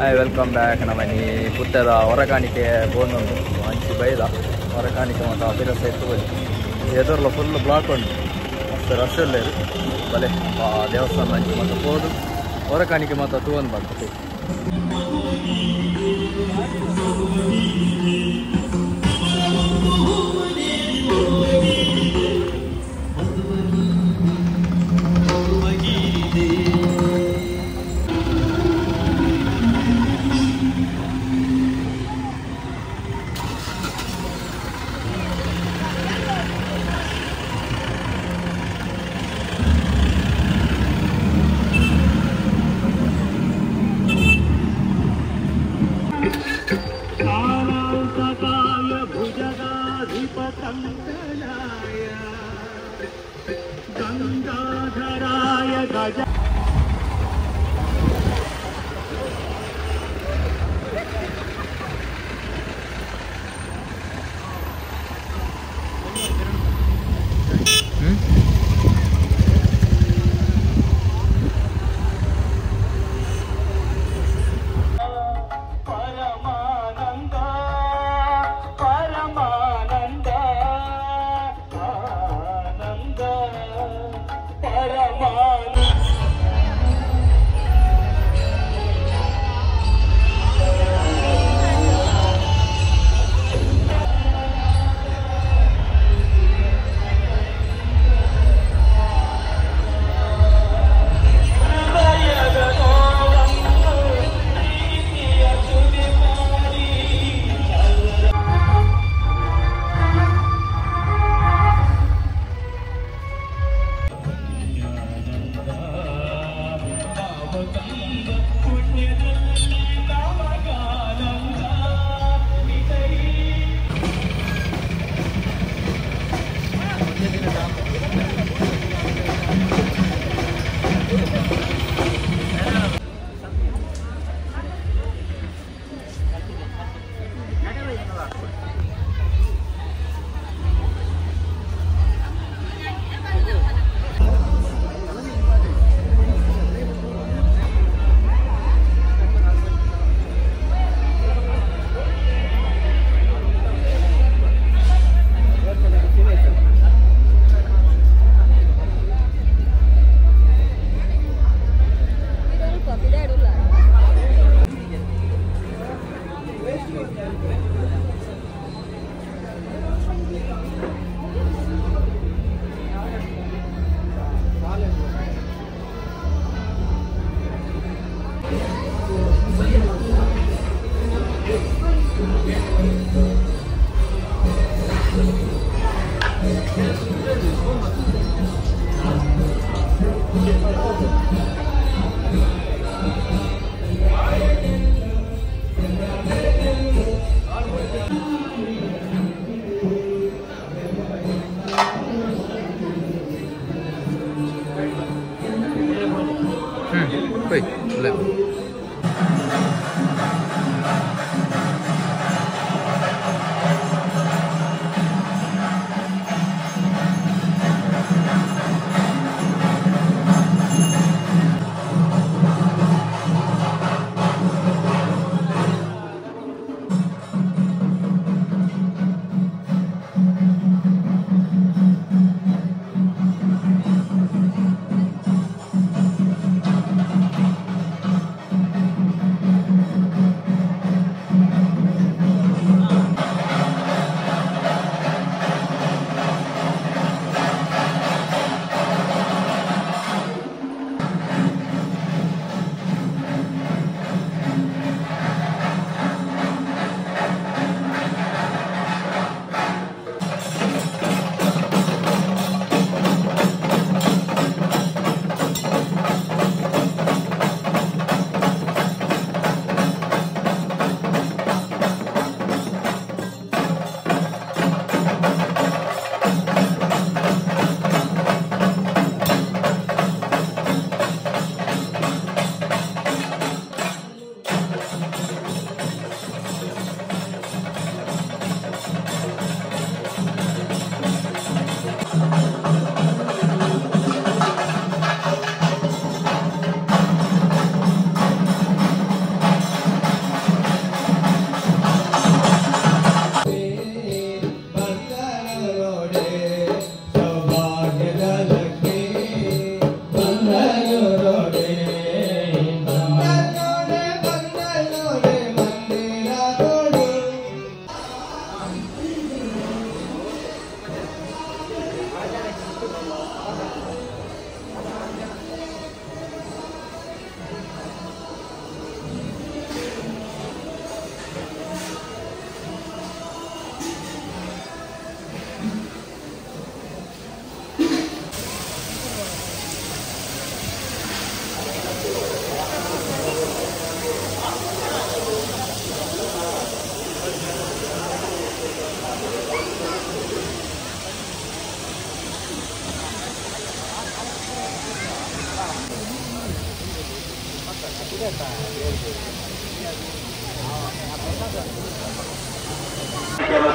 Hi welcome back. ನಮ್ಮನಿ ಪುಟ್ಟದ ಹೊರಕಾಣಿಕೆ ಬೋನೊಂದು ಅಂಚಿ ಬೈದ ಹೊರಕಾಣಿಕೆ ಮತ್ತು ಅಭಿರಸ ಇತ್ತು ಎದುರ್ಲ ಫುಲ್ ಬ್ಲಾಕ್ ಉಂಟು ಮಸ್ತ್ ರಶ್ ಇಲ್ಲ ಬಲೆ ದೇವಸ್ಥಾನ ಅಂಚಿ ಮತ್ತು ಪೋದು ಹೊರಕಾಣಿಕೆ ಮತ್ತು ತೂವನ್ ಬರ್ತದೆ.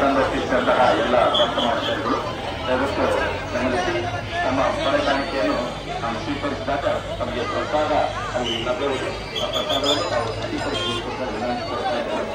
ಸಂದರ್ಶಿಸಿದಂತಹ ಎಲ್ಲ ಭಕ್ತ ಮಹಾಶಯರುಗಳು ದಯವಿಟ್ಟು ಗಮನಿಸಿ. ತಮ್ಮ ಹೊರೆ ಕಾಣಿಕೆಯನ್ನು ನಾವು ಸ್ವೀಕರಿಸಿದಾಗ ತಮಗೆ ಪ್ರಸಾದ ಅಲ್ಲಿ ಲಭ್ಯವಿದೆ. ಆ ಪ್ರಸಾದವನ್ನು ತಾವು ಸ್ವೀಕರಿಸಬೇಕು ಅಂತ ವಿನಂತಿ ಕೊಡ್ತಾ ಇದ್ದಾರೆ.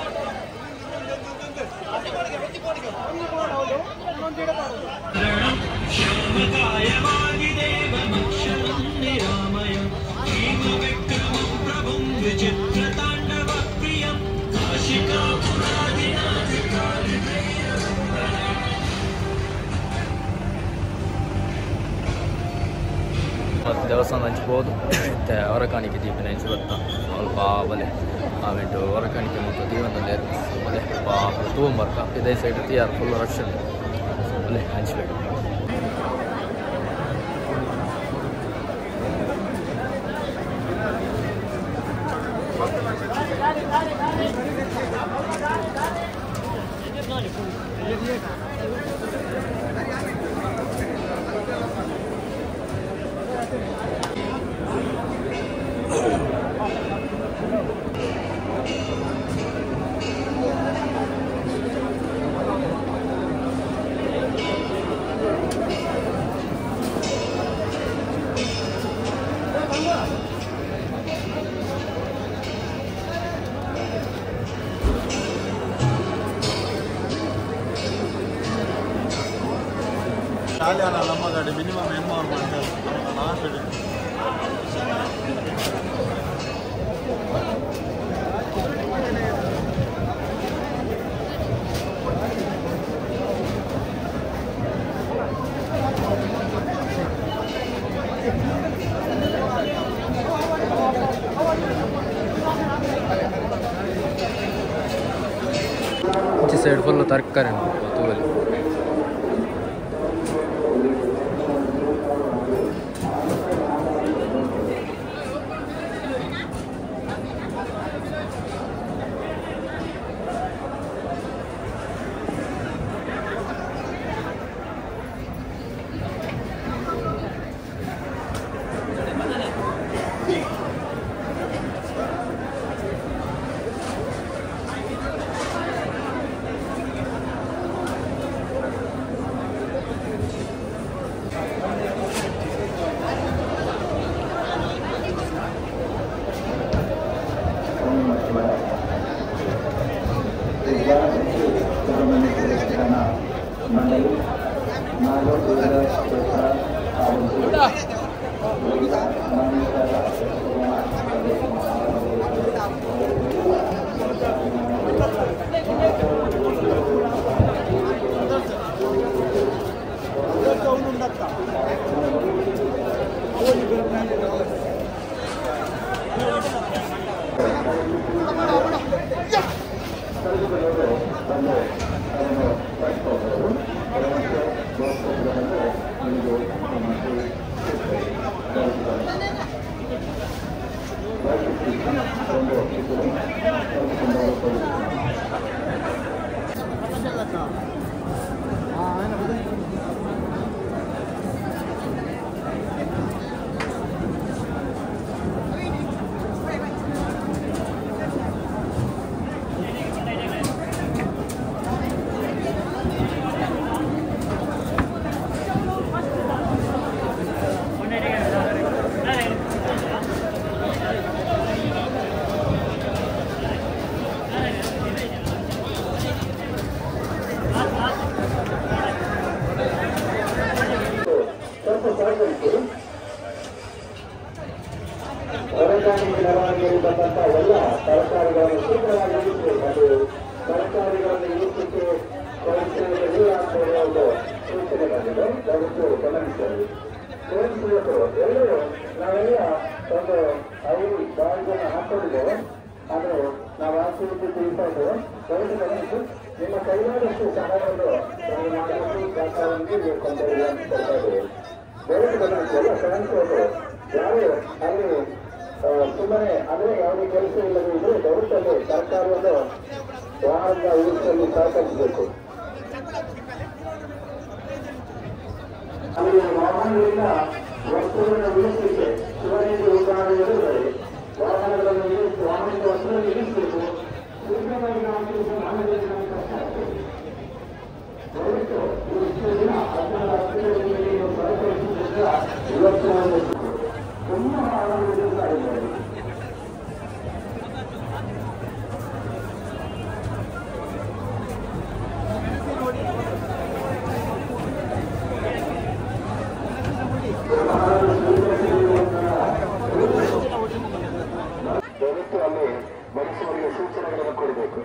ಮತ್ತು ದೇವಸ್ಥಾನ ಹಂಚ್ಬೋದು ಮತ್ತು ಹೊರಕಾಣಿಕೆ ದೀಪಿನ ಹಂಚಿ ಬತ್ತ ಸ್ವಲ್ಪ ಬಲೆ ಆಮೇಲೆ ಹೊರಕಾಣಿಕೆ ಮತ್ತು ದೀವನದಲ್ಲಿ ಬಲೆ ತೂಂಬರ್ಕ ಇದೇ ಸೈಡ್ ತೀಯಾರ್ ಫುಲ್ ರಶ್ ಸೊ ಬಲೆ ಹಂಚಬೇಕು. ನಮ್ಮ ಗಾಡಿ ಮಿನಿಮಮ್ ಎನ್ ಮಾಡ್ತಾರೆ ಲಾಸ್ಟ್. ಈಚೆ ಸೈಡ್ ಫುಲ್ ತರಕಾರಿ ತೂವಲ್ಲಿ. ಹೊರಕಾಣಿಕೆ ಮೆರವಣಿಗೆಯಲ್ಲಿ ಬಂದಂತಹ ಎಲ್ಲ ತರಕಾರಿಗಳನ್ನು ಶೀಘ್ರವಾಗಿ ಇರಿಸಿ, ಅದು ತರಕಾರಿಗಳನ್ನು ಇರಿಸಲಿಕ್ಕೆ ಸ್ವಯಂಸೇವಕರಿಲ್ಲ ಅಂತ ಹೇಳುವ ಒಂದು ಸೂಚನೆ ಬಂದಿದೆ. ದಯವಿಟ್ಟು ಗಮನಿಸಲಿ. ಸ್ವಯಂಸೇವಕರು ಎಲ್ಲರೂ ನಾವೆಲ್ಲ ಒಂದು 5 ಬಾಳ್ಗಳನ್ನು ಹಾಕೊಂಡಿದ್ದೇವೆ, ಆದರೆ ನಾವು ಆಚರಿಸಿ ತಿಳಿಸ್ತಾ ಇದ್ದೇವೆ. ದಯವಿಟ್ಟು ಗಮನಿಸಿ, ನಿಮ್ಮ ಕೈಲಾದಷ್ಟು ಸಹಾಯವನ್ನು ನಮಗೆ ಮಾಡಬೇಕು, ಸಹಕಾರವನ್ನು ನೀಡಬೇಕು ಅಂತ ಹೇಳಿ ಕೊಡ್ತಾ ಇದ್ದೇವೆ. ದಯವಿಟ್ಟು ಗಮನಿಸಿ, ಎಲ್ಲ ಸ್ವಯಂಸೇವಕರು ಯಾರು ಅಲ್ಲಿ ಸುಮ್ಮನೆ ಅಂದರೆ ಯಾವುದೇ ಕೆಲಸ ಇಲ್ಲದೆ ಇದ್ರೆ ದಯವಿಟ್ಟು ಅಲ್ಲಿ ಸರ್ಕಾರವನ್ನು ವಾಹನದ ಉಳಿಸಲು ಸಹಕರಿಸಬೇಕು. ಅಲ್ಲಿ ವಾಹನಗಳಿಂದ ವಸ್ತುಗಳನ್ನು ಉಳಿಸಲಿಕ್ಕೆ ಶಿವನಿಗೆ ಉದಾಹರಣೆಗಳು ಇದ್ದಾರೆ. ವಾಹನಗಳನ್ನು ವಾಹನದ ವಸ್ತುಗಳನ್ನು ಇಳಿಸಬೇಕು. ಶೀಘ್ರವಾಗಿ ನಾವು ಕೆಲಸ ಮಾಡಬೇಕು, ನಮಗೆ ಕಷ್ಟ ಆಗ್ತದೆ. ದಯವಿಟ್ಟು ಇಷ್ಟು ದಿನ 14 ನೀವು ಸಹಕರಿಸಿದ್ರಿಂದ ಇವತ್ತು ನಾವು ತುಂಬ ಆನಂದದಿಂದ ಇದ್ದೇವೆ. ದಯವಿಟ್ಟು ಅಲ್ಲಿ ಮನುಷ್ಯರಿಗೆ ಸೂಚನೆಗಳನ್ನು ಕೊಡಬೇಕು.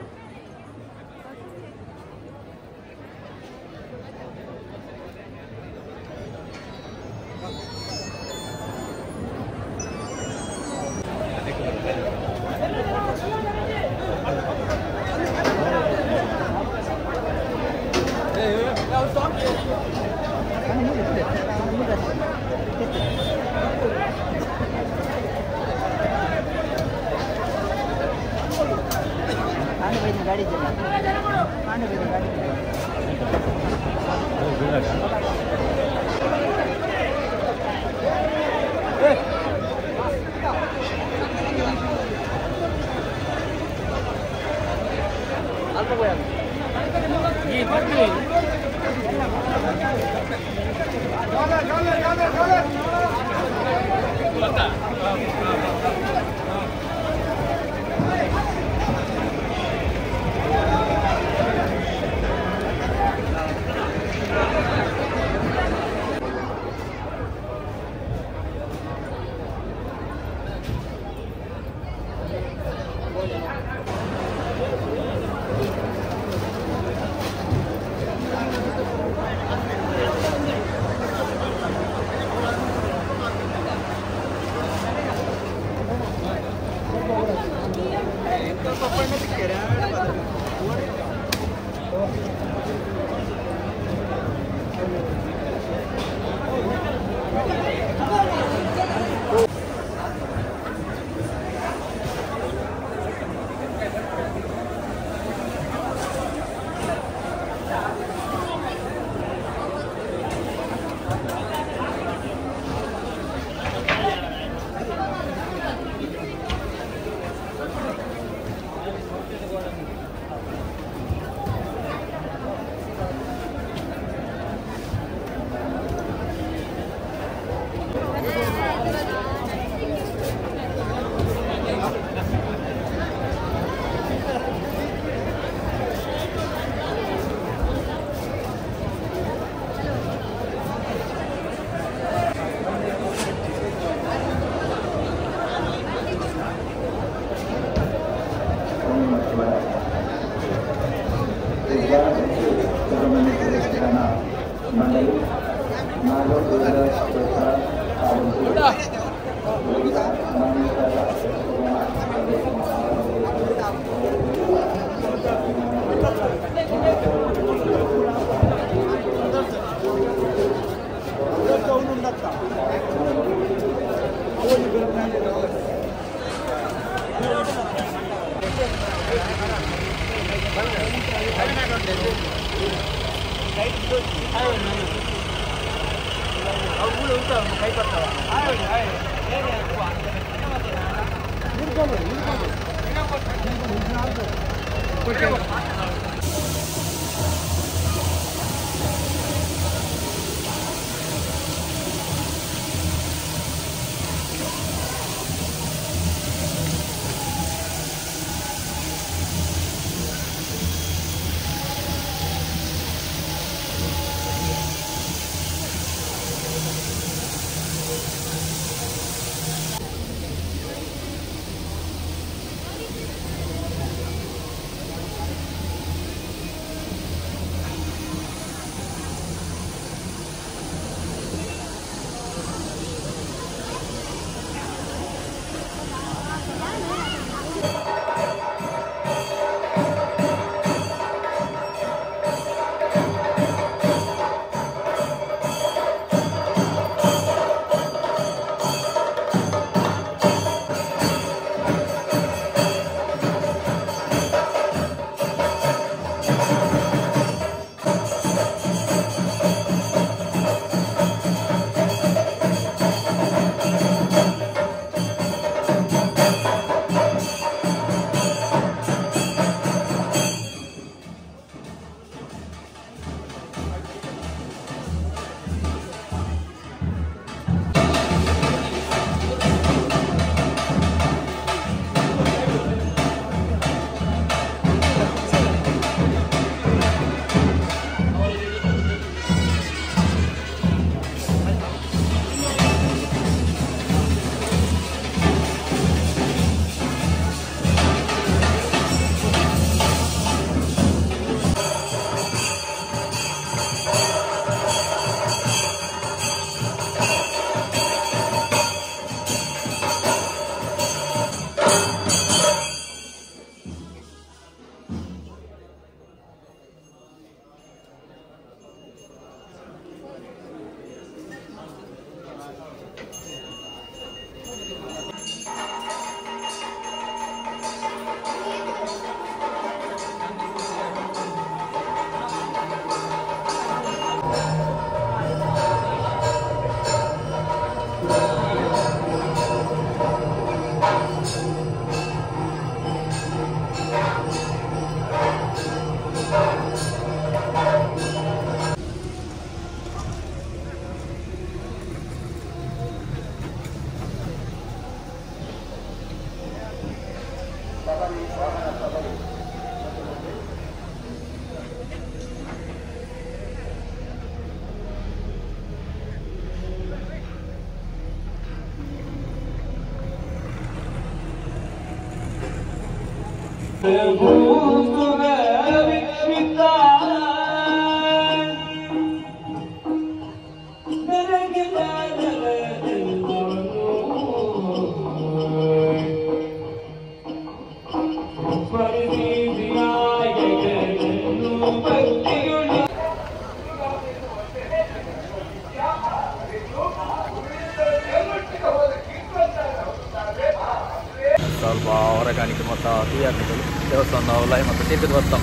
ಸ್ವಲ್ಪ ಹೊರಗಾಣಿಕೆ ಮತ್ತು ಟೀ ಹಾಕಿದ್ರು ದೇವಸ್ಥಾನ ಲೈ ಮತ್ತು ತಿರ್ಗದ ಬರ್ತಾವ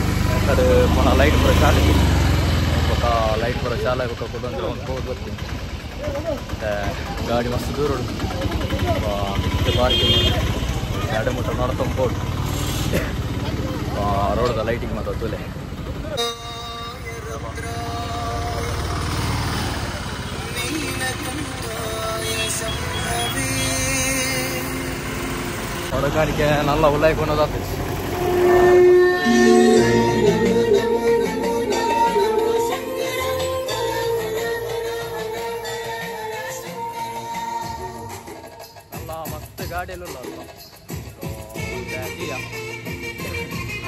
ಅದು ಪುನಃ ಲೈಟ್ ಪೂರ ಚಾಲು ಬೊಕ್ಕ ಲೈಟ್ ಪೂರ ಚಾಲು ಬೊಕ್ಕ ಕುಡೊಂದು ಒಂದು ಹೋಗಿ ಬರ್ತೀನಿ. ಮತ್ತು ಗಾಡಿ ಮಸ್ತ್ ದೂರ ಉಂಟು ಪಾರ್ಕಿಂಗ್ ಎರಡು ಮುಟ್ಟ ನೋಡ್ಕೊಂಬೋದು ರೋಡ್ದ ಲೈಟಿಂಗ್ ಮತ್ತು ತುಲೆ. ಹೊರಗಾಣಿಕೆ ನಲ್ಲ ಉಲ್ಲಾಯ್ಕೊಳೋದಾಗ್ತದೆ. ಅಲ್ಲ ಮಸ್ತ್ ಗಾಡಿಯಲ್ಲ ಅಲ್ಪ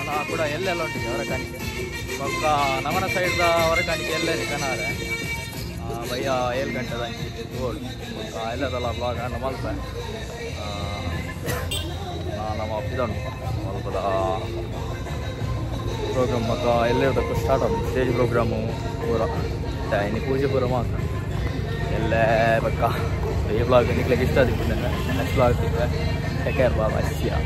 ಅಲ್ಲ ಕೂಡ ಎಲ್ಲೆಲ್ಲ ಉಂಟು ಹೊರಕಾಣಿಕೆ. ಸ್ವಲ್ಪ ನಮನ ಸೈಡ್ದ ಹೊರಕಾಣಿಕೆ ಎಲ್ಲೆಲ್ಲಿ ಕನಾರೆ ಬಯ್ಯ 7 ಗಂಟೆದ ಗೋಲ್ಡ್ ಎಲ್ಲದಲ್ಲ ಬ್ಲಾಗ್ ಹಣ್ಣು ಮಲ್ಪ ನಮ್ಮ ಇದೊಂದು ಮಲ್ಪದ ಪ್ರೋಗ್ರಾಮ್ ಮತ್ತು ಎಲ್ಲದಕ್ಕೂ ಸ್ಟಾರ್ಟ್ ಆಗುತ್ತೆ ಸ್ಟೇಜ್ ಪ್ರೋಗ್ರಾಮು ಪೂರ ಇನ್ನು ಪೂಜೆ ಪೂರ ಮಾತ್ರ ಎಲ್ಲೇ ಬಕ್ಕ. ಈ ಬ್ಲಾಗ್ ನಿಕ್ಲಿಕ್ಕೆ ಇಷ್ಟ ಆದಿತ್ತು next blog take care, bye, ಸಿಯಾ.